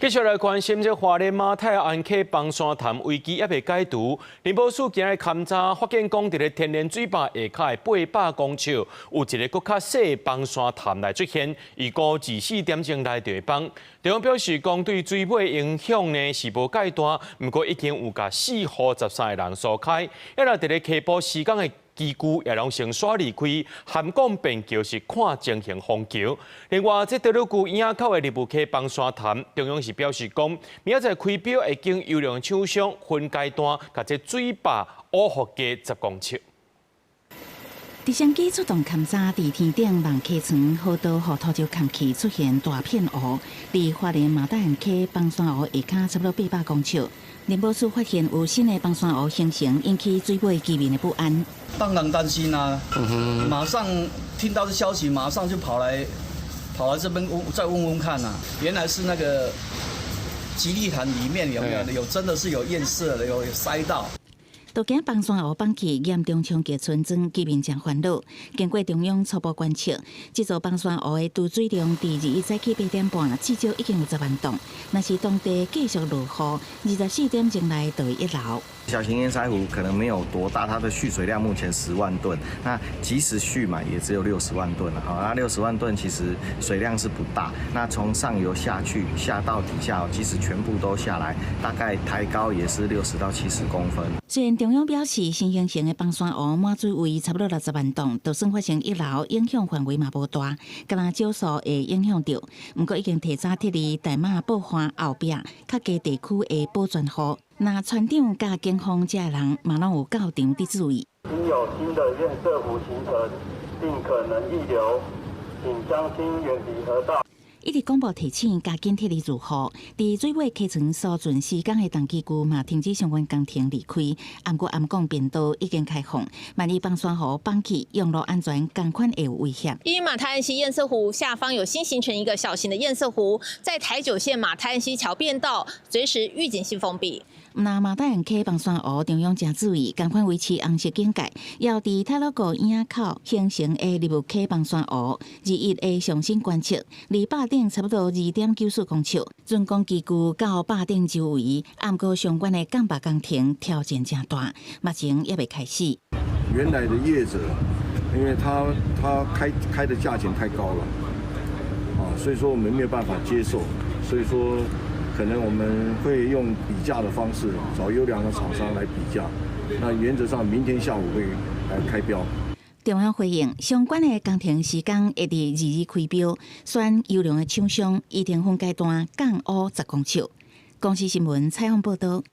繼續來關心這花蓮馬太鞍溪崩山潭危機猶未解除，林保署今日勘查發現講，佇咧天然水壩下跤的800公尺，有一个閣較細的崩山潭來出現，預估24點鐘內就會崩。中央表示講，對水尾影響呢是無蓋大，毋過已經有共四戶13個人疏開，抑來佇咧溪埔施工的機具也攏先煞離開，涵江便橋是看情形封橋。另外，這德魯固嶺口的立霧溪崩山潭，中央是表示講，明仔載開標會經優良廠商分階段，共這水壩挖予加10公尺。直升機出動勘查，佇天頂望溪床河道予土石崁去，出現大片湖。佇花蓮馬大安溪崩山湖下跤差不多800公尺，林保署發現有新的崩山湖形成，引起水尾居民的不安。當然擔心啦，馬上聽到這消息，馬上就跑來這邊問，再問問看啊。原來是那個集瀝潭裡面有沒有有真的是有堰塞的，有塞到。都驚崩山湖崩去，嚴重衝擊村莊，居民誠煩惱。經過中央初步觀測，這座崩山湖的貯水量，佇21早起8點半，至少已經有10萬噸。若是當地繼續落雨，24點鐘內就會溢流。小型堰塞湖可能沒有多大，它的蓄水量目前10萬噸，那即使蓄滿也只有六十萬噸了。好，那六十萬噸其實水量是不大。那從上游下去，下到底下，即使全部都下來，大概抬高也是60到70公分。雖然中央表示新形成的崩山湖滿水位差不多60萬噸，就算發生溢流，影響範圍嘛無大，干焦少數會影響著。毋過已經提早撤離大馬寶華後壁較低地區的保全戶。若船長佮警方這人嘛攏有到場佇注意。已有新的堰塞湖形成，並可能溢流，請鄉親遠離河道。一直廣播提醒，加緊撤離住戶。佇水尾溪床疏浚施工的重機具嘛停止相關工程離開。毋過涵江便道已經開放，萬一崩山湖崩去，用路安全仝款會有威脅。因馬太鞍溪堰塞湖下方有新形成一個小型的堰塞湖，在台九線馬太鞍溪橋便道隨時預警性封閉。毋但馬大安溪崩山湖，中央誠注意，仝款維持紅色警戒，猶佇太魯閣嶺口形成的立霧溪崩山湖，21會上新觀測，離壩頂差不多2.94公尺，竣工機具到壩頂周圍，毋過相關的降壩工程挑戰誠大，目前猶未開始。原來的業者，因為他開的價錢太高了，啊，所以說我們沒有辦法接受，所以說可能我們會用比價的方式，找優良的廠商來比價。那原則上明天下午會來開標。中央回應，相關的工程時間會佇22開標，選優良的廠商，一定分階段降挖10公尺。公視新聞採訪報導。